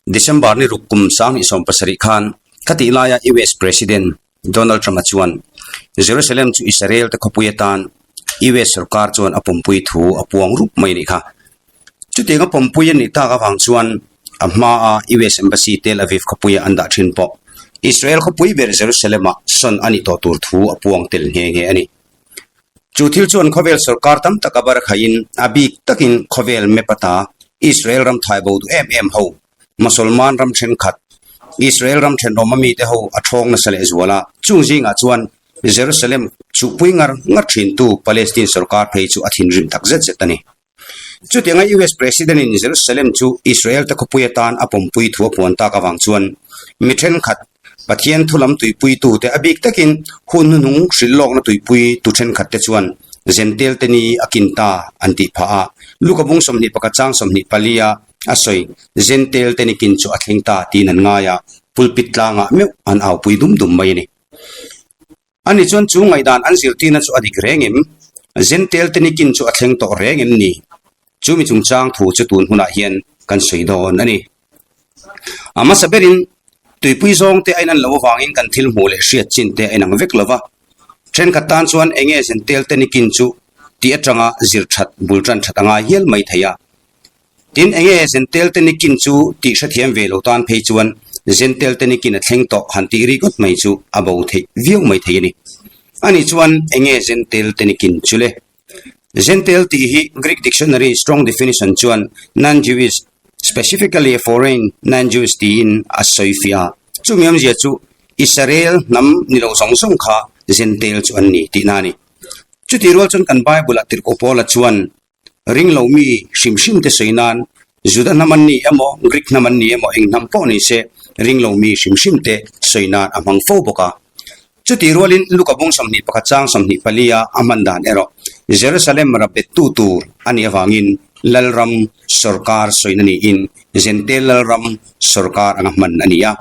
December ni ruk kum 2017 khan khatih laia US President Donald Trump-a chuan Jerusalem chu Israel te khawpui atan US sorkar chuan a pawmpui thu a puang rup mai a nih kha. Chutiang a pawmpui a nih tak avang chuan a hmaa US Embassy Tel Aviv khawpuia an dah thin pawh Israel khawpui ber Jerusalem-ah sawn a nih tawh tur thu a puang tel nghe nghe a ni. Chu thil chuan khawvel sorkar tam tak a bar khaihin a bik takin khawvel map ata Israel ram thai bo duh em em ho, Mosolman ram thenkhat, Israel ram thenawm a mite ho a thawng nasa leh zual a. Chung zingah chuan Jerusalem chuhpui ngar ngar thintu Palestine sorkar phei chu a thinrim tak zet zet a ni. Chutianga US President-in Jerusalem chu Israel te khawpui atan a pawmpui thu a puan tak avang chuan mi thenkhat Pathian thu lam tuipuitute a bik takin hun hnuhnung hrilh lawkna tuipui tu thenkhat te chuan Zentel te ni a kin ta an tih phah a. Luka bung 21 chang 24 a a sawi Zentel te ni kin chu a thleng ta tiin an ngai a, pulpit tlangah meuh an aupui dum dum mai a ni. Ani chuan chu ngaihdan an zirtirna chu a dik reng em? Zentel te nikin chu a thleng tawh reng em ni? Chu mi chungchang thu chu tun hunah hian kan sawi dawn a ni. A hmasa berin, tuipui zawng te a inan loh avangin kan thil hmuh leh hriat chin te a inang vek lo va. Thenkhat tan chuan enge zentel te nikin chu tih atanga zir that bul tan that a ngai hial mai thei a. Tin, enge Zentel te nikin chu tih hrethiam ve lo tan phei chuan Zentel te nikin a thleng tawh han tih ringawt mai chu a bo theih viau mai thei a ni. Ani chuan enge Zentel te nikin chu le? Zentel tih hi Greek dictionary Strong definition chuan non-Jewish, specifically a foreign non-Jewish tiin a sawi fiah a. Chumi awmzia chu Israel hnam ni lo zawng zawng kha Zentel chu an ni tihna a ni. Chutih rual chuan kan Bible-ah Tirhkoh Paula chuan Ring lo mi hrim hrim te sawi nan Juda hnam an ni emaw, Greek hnam an ni emaw, eng hnam pawh ni se ring lo mi hrim hrim te sawi nan a hmang fo bawk a. Chutih rualin Luka bung 21 chang 24 a a hman dan erawh Jerusalem rabettu tur a nih avangin Lalram sawrkar sawina niin Zentel Lalram sawrkar anga hman a ni a.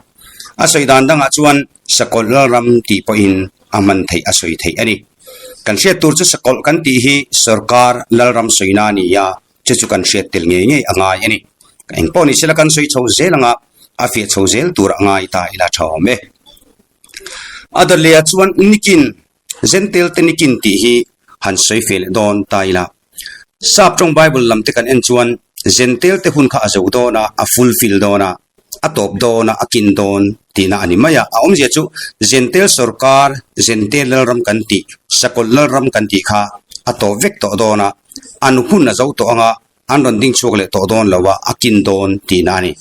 A sawi dan dangah chuan Sakawlh Lalram tih pawhin a hman theih a sawi theih a ni. Kan hriat tur chu sakawlh kan tih hi sorkar lalram sawina a ni a, chu chu kan hriat tel ngei ngei a ngai a ni. Eng pawh ni sela kan sawi chho zel anga a fiah chho zel tur a ngai ta ila tha awm e. A dawtleh chuan nikin, Zentel te nikin tih hi han sawi fe leh dawn ta ila. Sap tawng Bible lam te kan en chuan Zentel te hun kha a zo dawn a, a fulfill dawn a, a tawp dawn a, a kin dawn tihna a ni mai a. A awmzia chu Zentel sorkar, Zentel lalram kan tih, Sakawlh lalram kan tih kha a tawp vek tawh dawn a, an hun a zo tawh ang a, an rawn ding chhuak leh tawh dawn lo a, a kin dawn tihna a ni.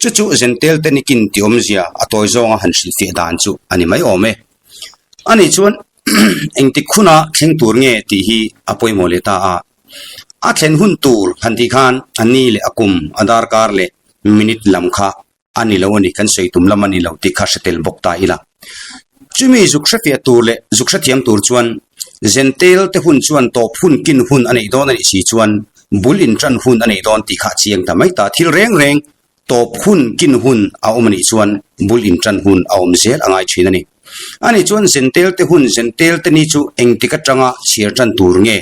Chu chu Zentel te ni kin tih awmzia a tawi zawnga han hrilhfiah dan chu a ni mai awm e. Ani chuan engtik huna thleng tur nge tih hi a pawimawh leh ta a. A thlen hun tur han tih khan a ni leh a kum, a darkar leh minute lam kha a ni lo a ni, kan sawi tum lam a ni lo tih kha hre tel bawk ta ila. Chumi zuk hrefiah tur leh zuk hrethiam tur chuan Zentel te hun chuan tawp hun kin hun a neih dawn a nih si chuan bul intan hun a neih dawn tih kha a chiang ta mai ta. Thil reng reng Tawp hun kin hun a awm a nih chuan bul intan hun a awm zel a ngai thin a ni. A nih chuan Zentel te hun Zentel te ni chu engtik atanga chhiar tan tur nge?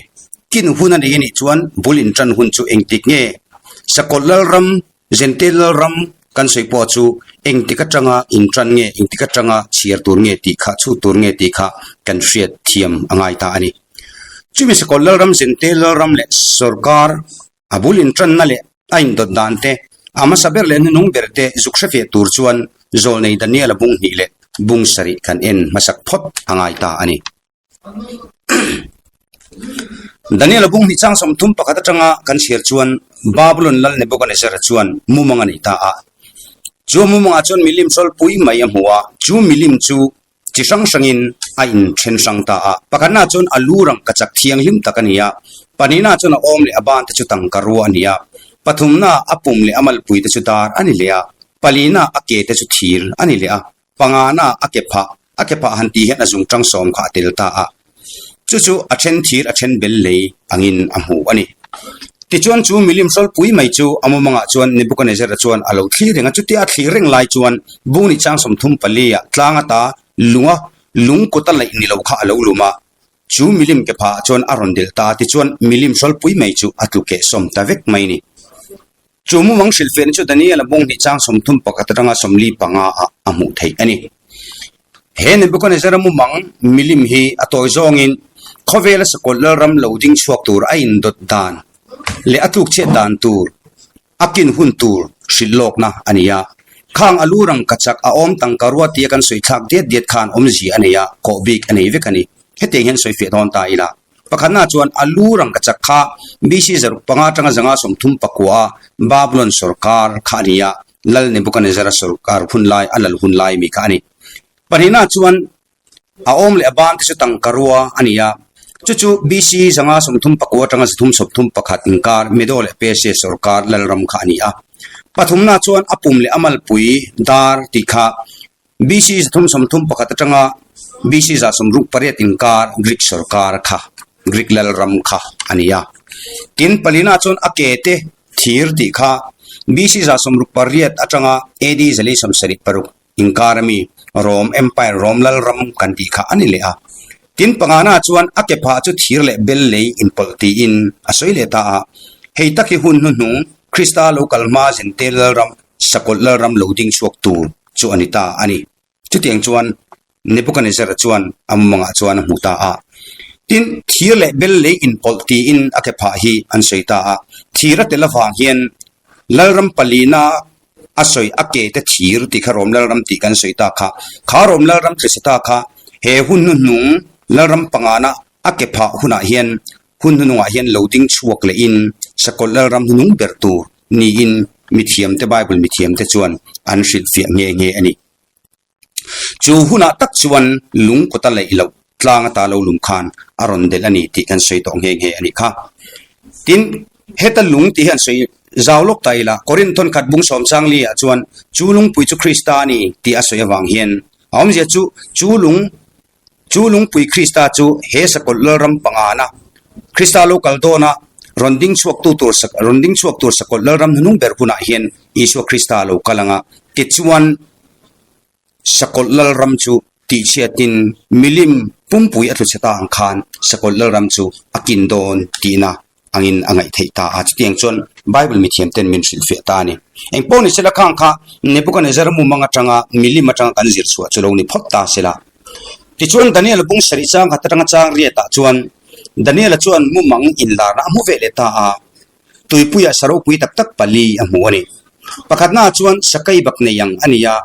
Kin hun a nei a nih chuan bul intan hun chu engtik nge? Sakawlh Lalram, Zentel Lalram kan sawi pawh chu engtik atanga intan nge, engtik atanga chhiar tur nge tih kha, chhut tur nge tih kha kan hriat thiam a ngai ta a ni. Chumi Sakawlh Lalram, Zentel Lalram leh Sorkar A bul intanna leh a indawt dan te, a hmasa ber leh hnuhnung ber te zuk hre fiah tur chuan Zawlnei Daniela bung hnih leh bung sarih kan en hmasak phawt a ngai ta a ni. Daniela bung hnih chang 31 atanga kan chhiar chuan Babulon lal Nebuchadnezzar chuan mumang a nei ta a. Chu a mumangah chuan milim sawlpui mai a hmu a, chu milim chu Chi hrang hrangin a inthen hrang ta a. Pakhatna chuan a lu rangka chak thianghlim tak a ni a, pahnihna chuan a awm leh a ban te chu tangka rua a ni a, pathumna a pum leh a malpui te chu dar a ni leh a, palina a ke te chu thir a ni leh a, pangana a ke phah, a ke phah han tih hian a zungtang sawm kha a tel ta a. Chu chu a then thir a then bel lei angin a hmu a ni. Tichuan chu milim hrawlpui mai chu a mumangah chuan Nebuchadnezzar-a chuan a lo thlir reng a, chutia a thlir reng lai chuan bungni chang 34 ah tlang ata lunga lung kut a laih ni lo kha a lo lum a, chu milim ke phah ah chuan a rawn delh ta a, tichuan milim hrawlpui mai chu a tlu keh sawm ta vek mai a ni. Chu mumang hrilhfiahna chu Daniel-a bunghnih chang 31 atanga 45 ah a hmuh theih a ni. He Nebuchadnezzar-a mumang milim hi a tawi zawngin khawvela sakawlh lalram lo ding chhuak tur a indawt dan leh a tlukchhiat dan tur a kin hun tur hrilh lawkna a ni a. Khang a lu rangka chak a awm tangka rua tia kan sawi thlak diat diat khan awmzia a nei a, kawh bik a nei vek a ni. Hetiang hian sawi fiah dawn ta ila. Pakhatna chuan a lu rangka chak kha BC 500 atanga 139 a Babylon sorkar kha a ni a, Lal Nebuchadnezzar-a sorkar hun lai, a lal hun lai mi kha a ni. Pahnihna chuan A awm leh a ban te chu tangka rua a ni a, chu chu BC 539 atanga 331 inkar Medo leh Persia sorkar lalram kha a ni a. Pathumna chuan a pum leh a malpui dar tih kha BC 331 atanga BC 168 inkar Greek sorkar kha, Greek lalram kha a ni a. Tin, palina chuan a ke te thir tih kha BC 168 atanga AD 476 Inkar ami Rome Empire, Rome Lalram kan tih kha a ni leh a. Tin pangana chuan a ke phah chu thir leh bel lei inpawlh tiin a sawi leh ta a. Hei tak hi hun hnuhnung Krista lo kal hma Zente Lalram, Sakawlh Lalram lo ding chhuak tur chu a ni ta a ni. Chutiang chuan Nebuchadnezzar chuan a mumangah chuan a hmu ta a. Tin, thir leh bel lei inpawlh tiin a ke phah hi an sawi ta a. Thir a tel avang hian Lalram palina a sawi a ke te thir tih kha Rom Lalram tih kan sawi ta kha. Kha Rom Lalram tlisa ta kha he hun hnuhnung Lalram pangana a ke phah hunah hian hun hnuhnungah hian lo ding chhuak lehin Sakawlh Lalram hnuhnung ber tur niin mithiamte Bible mithiamte chuan an hrilhfiah nghe nghe a ni. Chu hunah tak chuan lung kawta laih loh tlang ata lo lum khan a rawn delh a ni tih kan sawi tawh nghe nghe a nih kha. Tin, heta lung tih hi an sawi zau lawk ta ila, Korinth khat bung sawm chang li ah chuan chu lungpui chu Krista a ni tih a sawi avang hian a awmzia chu chu lung chu lungpui Krista chu he sakawlh lalram pangana Krista lo kal dawna rawn ding chhuaktu tur rawn ding chhuak tur sakawlh lalram hnuhnung ber hunah hian Isua Krista a lo kal anga tichuan Sakawlh Lalram chu tihchhiatin milim pumpui a tlu chhe ta ang khan Sakawlh Lalram chu a kin dawn tihna angin a ngaih theih ta a. Chutiang chuan Bible mithiamten min hrilhfiah ta a ni. Eng pawh ni sela khang kha Nebuchadnezzar mumang atanga milim atanga kan zir chhuah chu lo ni phawt ta sela. Tichuan Daniel bung sarih chang khat atanga chang riatah chuan Daniela chuan mumang inlarna a hmu ve leh ta a. Tuipuiah saropui tak tak pali a hmu a ni. Pakhatnaah chuan sakeibak nei ang a ni a,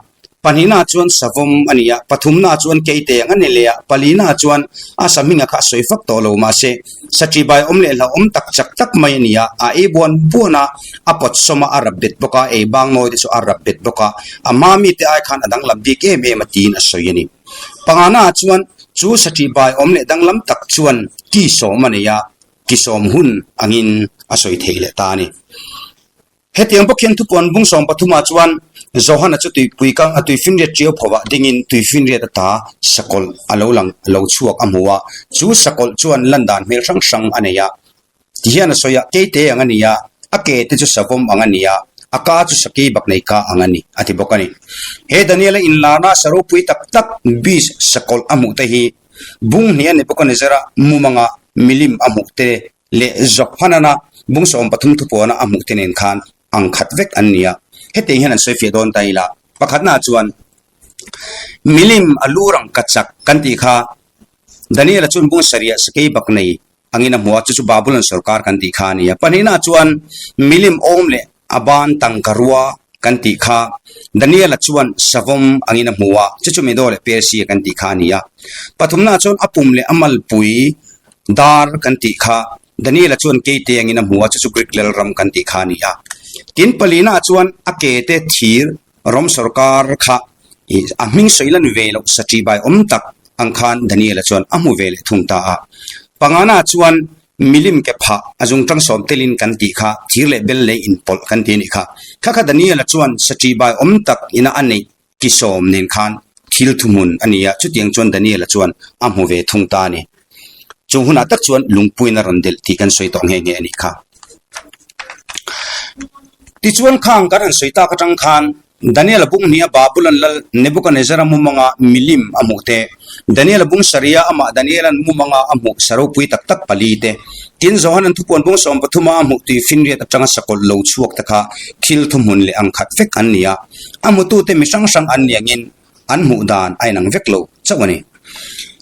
pahnihnaah chuan savawm a ni a, pathumnaah chuan keite ang a ni leh a, palinaah chuan a sahminga kha a sawi fak tawh lo mahse saṭibai awm leh hlauhawm tak chak tak mai a ni a, a ei buan buan a, a pawt sawm a, a rap bet bawk a, ei bang nawi te chu a rap bet bawk a, a hma mite ai khan a danglam bik em em a tiin a sawi a ni. Panganaah chuan chu saṭibai awm leh danglam tak chuan ki sawm a nei a, Tisawm hun angin a sawi theih leh ta a ni. Hetiang bawk hian thupuan bung 13 ah chuan Johana chu tuipui kang a tuifinriat ṭiau phovah dingin tuifinriat ata sakawlh a lo lang a lo chhuak a hmu a, chu sakawlh chuan lan dan hmel hrang hrang a nei a. Tihian a sawi a, Keite ang a ni a, a ke te chu savawm ang a ni a, a ka chu sakei bak nei ka ang a ni, a ti bawk a ni. He Daniela inlarna saropui tak tak beast sakawlh a hmuh te hi Bung hnih a ni bawk a ni zera mumanga milim a hmuh te leh Johanana bung 13 thupuana a hmuh te nen khan ang khat vek an ni a. Hetiang hian an sawi fiah dawn ta ila, pakhatnaah chuan milim a lu rang ka chak kan tih kha Daniela chuan bung sarih sakei bak nei angin a hmu a, chu chu Babylon sorkar kan tih kha a ni a. Pahnihnaah chuan milim awm leh a ban tangka rua kan tih kha Daniela chuan savawm angin a hmu a, chu chu Medo leh Persia kan tih kha a ni a. Pathumnaah chuan a pum leh a malpui dar kan tih kha Daniela chuan keite angin a hmu a, chu chu Greek lalram kan tih kha a ni a. Tin, palinaah chuan a ke te thir Rom sorkar kha a hming sawi lan ve loh saṭi bai awm tak ang khan Daniela chuan a hmu ve leh thung ta a. Pangana chuan milim ke phah a zungṭang sawm telin kan tih kha thir leh bel lei inpawlh kan ti a nih kha. Kha kha Daniela chuan saṭi bai awm tak ina a neih ki sawm nen khan thil thuhmun a ni a, chutiang chuan Daniela chuan a hmu ve thung ta a ni. Chung hunah tak chuan lungpuiin a rawn delh tih kan sawi tawh nghe nghe a nih kha. Tichuan khang kan han sawi tak atang khan. Daniel-a bung hniha Babulon lal Nebukanezzar-a mumanga milim a hmuh te, Daniel-a bung sarih-a amah Daniel-a'n mumanga a hmuh saropui tak tak pali te, tin Johan-a'n thupuan bung sawmpathuma a hmuh tui finriat atanga sakawlh lo chhuak te kha thil thuhmun leh ang khat vek an ni a, a hmutute mi hrang hrang an ni angin an hmuh dan a inang vek lo chauh a ni.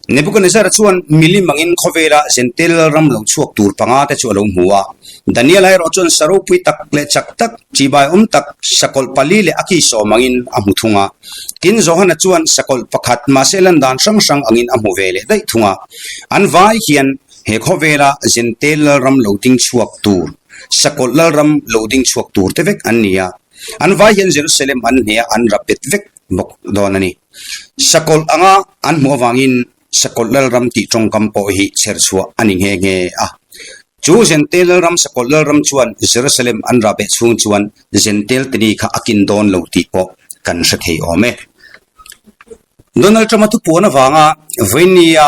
Nebuchadnezzar chuan milim angin khawvela Zentel lalram lo chhuak tur panga te chu a lo hmu a. Daniel-a erawh chuan sa ropui tak leh chak tak, chibai awm tak, sakawlh pali leh a ki sawm angin a hmu thung a. Tin, Johana chuan sakawlh pakhat mahse lan dan hrang hrang angin a hmu ve leh daih thung a. An vai hian he khawvela Zentel lalram lo ding chhuak tur, sakawlh lalram lo ding chhuak tur te vek an ni a. An vai hian Jerusalem an hne a, an rapet vek bawk dawn a ni. Sakawlh anga an hmuh avangin Sakawlh Lalram tih tawngkam pawh hi chher chhuah a ni nghe nghe a. Chu Zentel Lalram Sakawlh Lalram chuan Jerusalem an rah beh chhung chuan Zentel te ni kha a kin dawn lo tih pawh kan hre thei awm e. Donald Trump-a thupuan avanga Vainia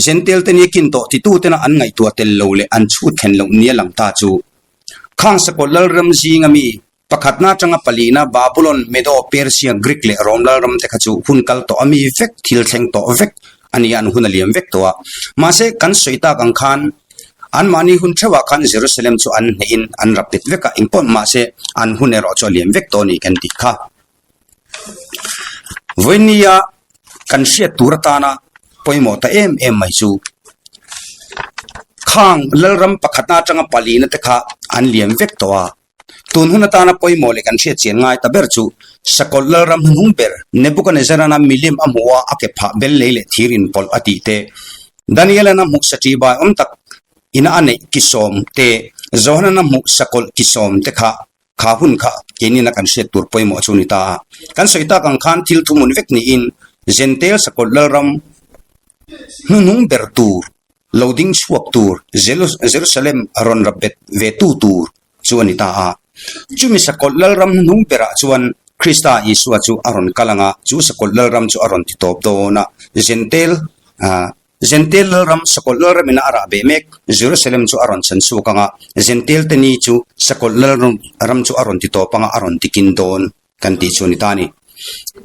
Zentel te ni a kin tawh titutena an ngaihtuah tel lo leh an chhut thlen loh nia lang ta chu Khang Sakawlh Lalram zinga mi Pakhatna atanga palina Babulon, Medo, Persia, Greek leh Rom lalram te kha chu hun kal tawh a mi vek, thil thleng tawh vek a ni a, an hun a liam vek tawh a. Mahse, kan sawi tak ang khan anmahni hun theuhah khan Jerusalem chu an hnehin an rapet vek a, engpawh mahse an hun erawh chu a liam vek tawh a ni kan tih kha. Vawinia kan hriat tur atana pawimawh ta em em mai chu khang lalram pakhatna atanga palina te kha an liam vek tawh a. Tun hun atana pawimawh leh kan hriat chian ngai ta ber chu Sakawlh Lalram hnuhnung ber Nebuchadnezzar-ana milim a hmuh a, a ke phah bel lei leh thir inpawlh a tih te, Daniel-an a hmuh saṭi bai awm tak ina a neih ki sawm te, Johan-an a hmuh sakawlh ki sawm te kha kha hun kha keinin a kan hriat tur pawimawh chu a ni ta a. Kan sawi tak ang khan thil thuhmun vek niin Zentail Sakawlh Lalram hnuhnung ber tur Lo ding chhuak tur Jerusalem rawn rap bet ve tu tur chu a ni ta a. Chumi Sakawlh Lalram hnuhnung berah chuan Krista Isua chu a rawn kal ang a, chu Sakawlh Lalram chu a rawn ti tawp dawn a. Zentail Zentail Lalram Sakawlh Lalramin a rah beh mek Jerusalem chu a rawn chan chhuak ang a, Zentail te ni chu Sakawlh Lalram chu a rawn ti tawp ang a, a rawn ti kin dawn. Kan tih chu a ni ta a ni.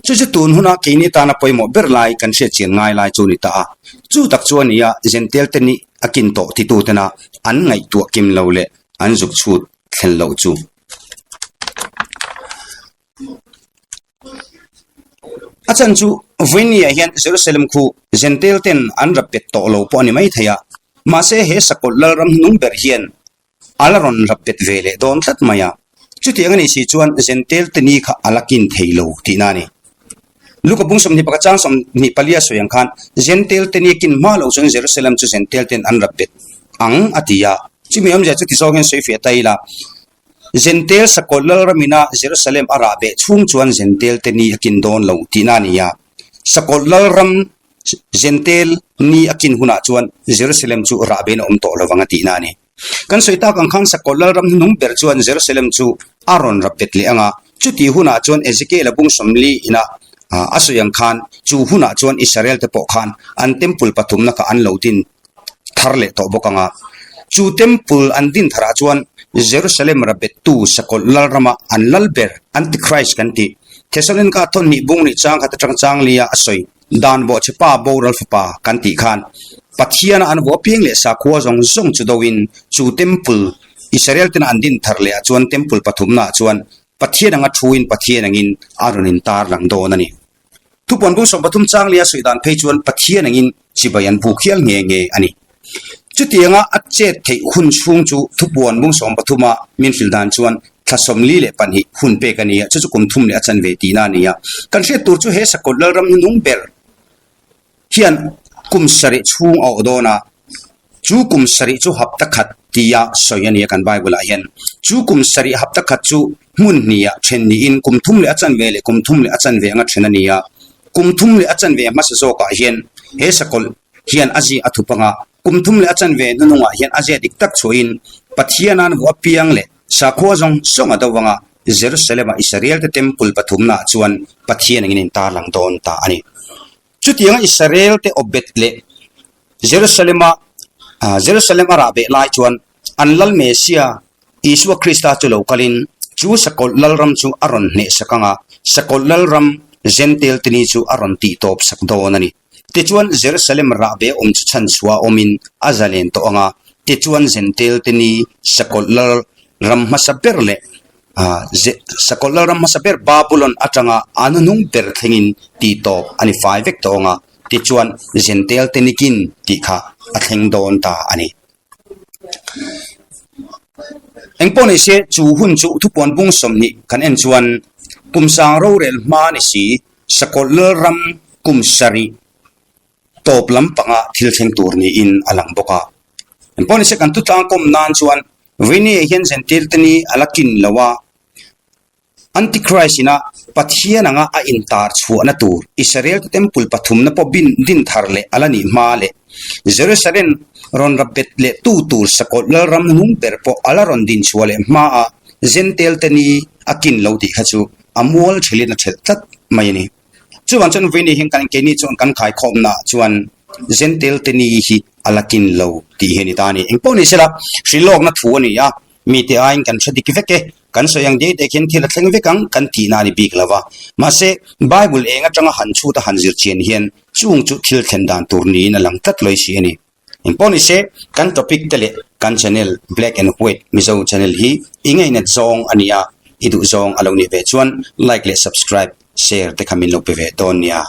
Chu chu tun huna keini tana pawimawh ber lai kan hriat chian ngai lai chu a ni ta a. Chu tak chu a ni a, Zentail te nih a kin tawh titu tena an ngaihtuah kim lo leh an zuk chhut thlen loh chu. A chan chu Vawinia hian Jerusalem khu Zentail ten an rapet tawh lo pawh a ni maithei a, mahse he sakawlh lalram hnung ber hian A la rawn rap bet ve leh dawn tlat mai a, chutiang a nih si chuan Zentel te ni kha a la kin thei lo tihna a ni. Luka bung 21 chang 24 a sawi ang khan Zentel te ni a kin hma loh chuan Jerusalem chu Zentel ten an rap bet ang a ti a, chumi awmzia chu tizawng hian sawi fiah ta ila, Zentel sakawlh lalramina Jerusalem a rah beh chhung chuan Zentel te ni a kin dawn lo tihna a ni a, sakawlh lalram Zentel ni a kin hunah chuan Jerusalem chu rah bein a awm tawh lovang a tihna a ni. Kan sawi tak ang khan Sakawlh Lalram hnuhnung ber chuan Jerusalem chu a rawn rap bet leh ang a, chutih hunah chuan Ezekiel-a bung 40 ina a sawi ang khan chu hunah chuan Israel te pawh khan an temple pathumna kha an lo din thar leh tawh bawk ang a. Chu temple an din tharah chuan Jerusalem rap bettu Sakawlh Lalrama an lal ber Antichrist kan tih Thesalonika thawnhnih bung nih chang khat atang chang lia a sawi. Dan bawhchhe pa boral fapa kan tih khan Pathiana an vuah piang leh sakhua zawng zawng chu doin chu temple Israel tena an din thar leh ah chuan temple pathumna ah chuan Pathian anga thuin Pathian angin a rawn in tar lang dawn a ni. Thupuan bung 13 chang lia sawi dan phei chuan Pathian angin chibai an buk hial nghe nghe a ni. Chutianga a chet theih hun chhung chu thupuan bung 13 a min hrilh dan chuan thla 42 hun pek a ni a, chu chu kum thum leh a chanve tihna a ni a. Kan hriat tur chu he Sakawlh Lalram hnung ber hian kum sarih chhung a awh dawn a, chu kum sarih chu hapta khat tia sawi a ni a kan Bible ah hian. Chu kum sarih hapta khat chu hmun hniah then niin kum thum leh a chanve leh kum thum leh a chanve anga then a ni a. Kum thum leh a chanve hmasa zawkah hian he Sakawlh hian a zia a thup anga kum thum leh a chanve hnunungah hian a zia dik tak chhuahin Pathianan vuah piang leh sakhua zawng zawng a do anga Jerusalem-a Israel-te temple pathumnaah chuan Pathian angin a intarlang dawn ta a ni. Chutianga Israel-te awpbet leh Jerusalem-a Jerusalem a rahbeh lai chuan an lal Messiah Isua Krista chu lo kalin chu sakawlh lalram chu a rawn hnehsak anga. Sakawlh Lalram Jentail te ni chu a rawn tih tawp sak dawn a ni. Tichuan Jerusalem rahbe awm chu chhanchhuah awmin a zalen tawh ang a, tichuan Jentail te ni Sakawlh Lalram hmasa ber leh Sakawlh Lalram hmasa ber Babulon atanga a hnuhnung ber thlengin tih tawp a ni fai vek tawh ang a, tichuan Jentail te nikin tih kha a thleng dawn ta a ni. Engpawh ni se, chu hun chu thupuan bung 20 kan en chuan kum sang rorel hma ni si, Sakawlh Lalram kum sarih tawp lampanga thil thleng tur niin a lang bawk a. Engpawh ni se, kan tutlang kawm nan chuan Vini hian zentirte ni a la kin lo a, Antichrist ina Pathian anga a intar chhuahna tur Israel te temple pathumna pawh bin din thar leh a la nih hma leh Jerusalem rawn ra bet leh tu tur sakawlh lalram hnung ber pawh a la rawn din chhuah leh hma a Jentail te ni a kin lo tih kha chu a mual thelin a thelh tlat mai a ni. Chuvang chuan Vini hian kan keini chuan kan khaikhawmna chuan Jentail te ni hi a la kin lo tih hi a ni ta a ni. Engpawh ni sela hrilhlawkna thu a ni a. Mite aiin kan hre dik vek e, kan sawi ang diai diai khian thil a thleng vek ang kan tihna a ni bik lo va. Mahse, Bible eng atanga han chhut a han zir chian hian chung chu thil thlen dan tur niin a lang tlat lawih si a ni. Engpawh ni se, kan topic te leh kan channel Black and White Mizo channel hi i ngaihnat zawng a nia, i duh zawng a lo nih ve chuan like leh subscribe, share te kha min lo pe ve dawn nia.